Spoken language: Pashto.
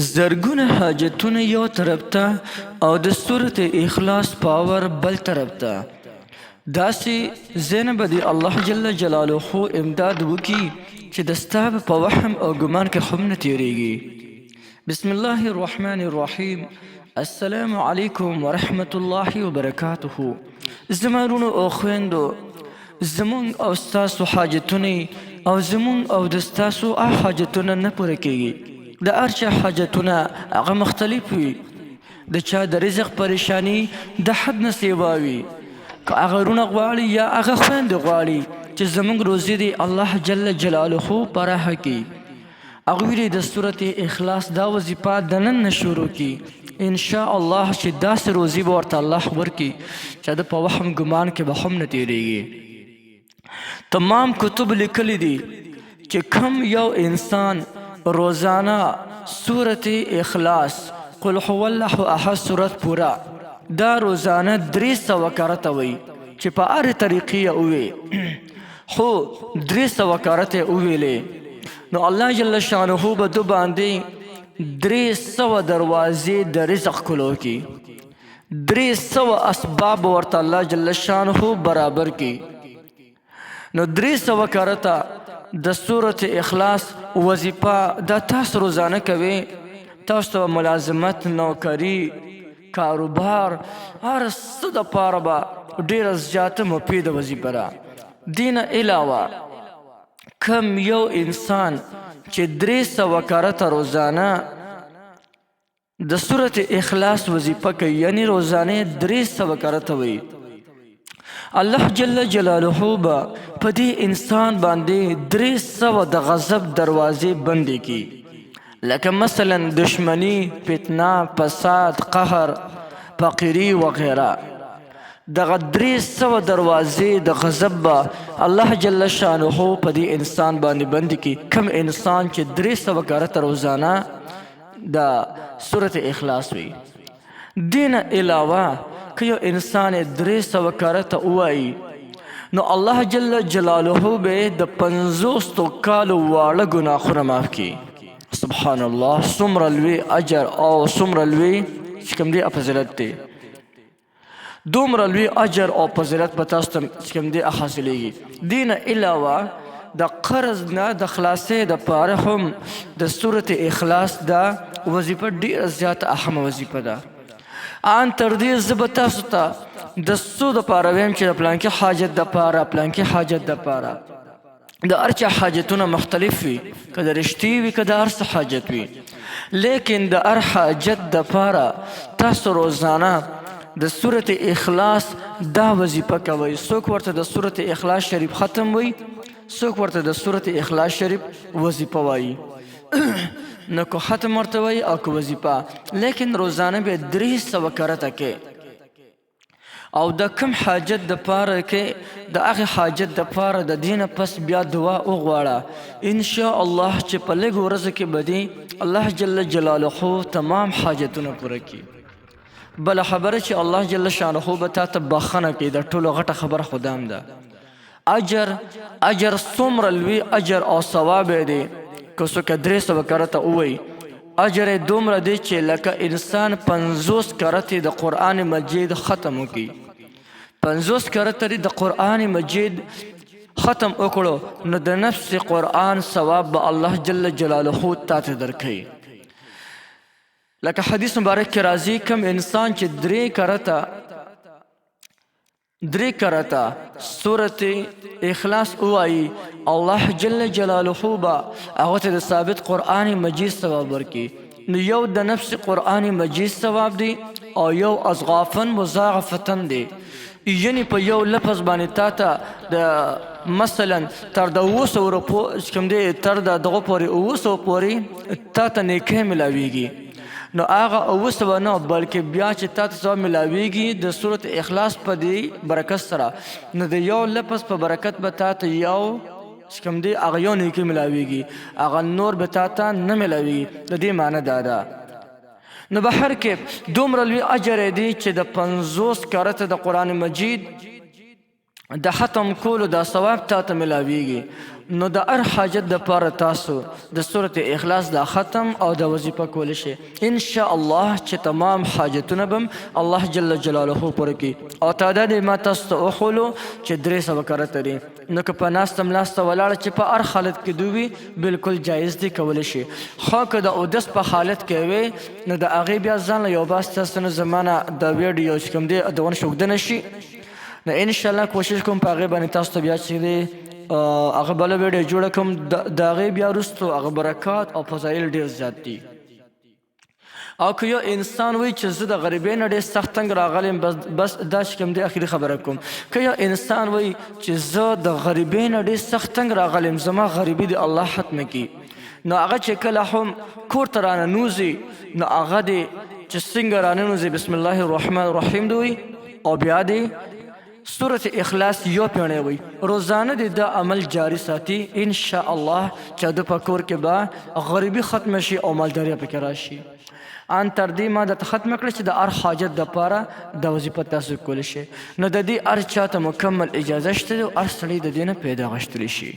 زرګونه حاجتونه یو طرف ته او د سورت اخلاص پاور بل طرف ته. داسې ځای نه به دې الله جل جلاله امداد وکړي چې د ستا به په وهم او ګمان کې هم نه تېرېږي. بسم الله الرحمن الرحیم. السلام علیکم ورحمت الله وبرکاته. زما وروڼو او خویندو، زمونږ او ستاسو حاجتونه او زمونږ او د ستاسو حاجتونه نه پوره کیږي. د هر چا حاجتونه هغه مختلف وي. د چا د رزق پریشانی د حد نه سیوا وي. که هغه وروڼه غواړي یا هغه خویندې غواړي چې زمونږ روزي دې الله جل جلاله پراخه کړي، هغوی دې د سورت اخلاص دا وظیفه د نن نه شروع کړي. ان شاء الله چې داسې روزي به ورته الله ورکړي چې د په وهم ګمان کې به هم نه تېرېږي. تمام کتب لیکلي دي چې کوم یو انسان روزانه سورت اخلاص قل هو الله احد سورت پورا دا روزانه 300 کرته وي، چې په هرې طریقې یې ووي خو 300 کرته یې وویلې، نو الله جل شانه به دو باندې 300 دروازې د رزق کلو کی، 300 اسباب ورته الله جل شانه برابر کی. نو 300 کرته د سورت اخلاص وظیفه دا تاسو روزانه کوي، تاسو ته ملازمت، نوکری، کاروبار، هر څه دپاره به ډېره زیاته مفیده وظیفه ده. دې نه علاوه کم یو انسان چې 300 کرته روزانه د سورت اخلاص وظیفه کوي، یعنی روزانه 300 کرته وي، الله جل جلاله به په دې انسان باندې 300 د غضب دروازې بندې کړي، لکه مثلا دشمنی، فتنه، فساد، قهر، فقیری وغیره. دغه 300 دروازې د غضب به الله جل شانه په دې انسان باندې بندې کړي، کم انسان چې 300 کرته روزانه د سورت اخلاص وي. دین علاوه که یو انسان 300 کرته ووایي، نو الله جل جلاله به د 50 کالو واړه ګناهونه معاف کړي. سبحان الله، څومره لوی اجر او څومره لوی چې کوم دی فضیلت دی، دومره لوی اجر او فضیلت به تاسو ته چې کوم دی حاصلېږي. دې نه علاوه د قرض نه د خلاصې دپاره هم د سورت اخلاص دا وظیفه ډېره زیاته اهمه وظیفه ده. ان تر دې زه به تاسو ته د څو دپاره وایم چې د پلانکي حاجت دپاره، پلانکي حاجت دپاره، د هر چا حاجتونه مختلف وي، که د رشتې وي، که د هر څه حاجت وي، لیکن د هر حاجت دپاره تاسو روزانه د سورت اخلاص دا وظیفه کوئ. څوک ورته د سورت اخلاص شریف ختم وي، څوک ورته د سورت اخلاص شریف وظیفه وایي، نو که ختم ورته وایي او که وظیفه، لیکن روزانه به 300 کرته کې او د کم حاجت د پاره کې، د هغه حاجت د پاره د دینه پس بیا دعا وغواړه. ان شاء الله چې په لږ ورځو کې به دې الله جل جلاله تمام حاجتونه پوره کړي. بله خبره چې الله جل شانه به تا ته بخښنه کوي، د ټولو غټه خبره خو دا هم ده. اجر، اجر څومره لوی اجر او ثواب دی، که څوک 300 کرته ووایي، اجر یې دومره دی چې لکه انسان 50 کرتې د قرآن مجید ختم وکړي. 50 کرته د قرآن مجید ختم وکړو، نو د نفس قرآن ثواب به الله جل جلاله تا ته درکوي. لکه حدیث مبارک کې راځي، کم انسان چې 3 کرته سورت اخلاص ووایي، الله جل جلاله به هغه ته د ثابت قرآن مجید ثواب ورکړي. نو یو د نفس قرآن مجید ثواب دی او یو اضغافا مضاعفتا دی، یعنی په یو لفظ باندې تا ته د مثلا تر د 700 روپو چې کوم دی، تر د دغو پورې 700 پورې تا ته نیکۍ ملاویږي. نو هغه 700 نه، بلکې بیا چې تا ته ثواب ملاویږي د سورت اخلاص په دې برکت سره، نو د یو لفظ په برکت به تا ته یو چې کوم دی هغه یو نیکي ملاویږي، هغه نور به تا ته نه ملاویږي. د دې معنی دا ده. نو به هر کې دومره لوی اجر دی چې د 50 کرته د قرآن مجید د ختم کولو دا ثواب تا ته ملاویږي. نو د هر حاجت د پاره تاسو د سورت اخلاص دا ختم او د وظیفه کول شي، ان شاء الله چې تمام حاجتونه بم الله جل جلاله پوره کړي. او تعداد ما تاسو ته وښولو چې 300 کرته دي. نو که په ناسته ملاسته ولاړه چې په هر حالت کې دوی بالکل جایز دي کولی شي، خو که د اودس په حالت کې وي نو د هغې بیا ځان له یو باس تاسو نه زمانه د ویډیو چې کوم دی د ونه شوګده نه شي. نو ان شاء الله کوشش کوم په هغې باندې تاسو ته بیا چې دی هغه بله ویډیو جوړه کوم. د هغې بیا وروسته هغه برکات او فضایل ډېر زیات دي. او که یو انسان وایي چې زه د غریبۍ نه ډېر سخت تنګ راغلی یم، بس دا چې کوم دی اخري خبره کوم، که یو انسان وایي چې زه د غریبۍ نه ډېر سخت تنګ راغلی یم، زما غریبي دې الله ختمه کړي، نو هغه چې کله هم کور ته راننوځي نو هغه دې چې څنګه راننوځي بسم الله الرحمن الرحیم دی وایي، او بیا دې سورة اخلاص یو پیړۍ وي، روزانه دې دا عمل جاری ساتي، ان شاء الله چې د په کور کې به غریبي ختمه شي او مالداري پکې راشي. ان تر دې ما درته ختمه کړه چې د هر حاجت دپاره د وظیفه تاسو کولی شئ. نو د دې هر چا ته مکمل اجازه شته او هر سړی د دې نه پیدا غوښتلی شي.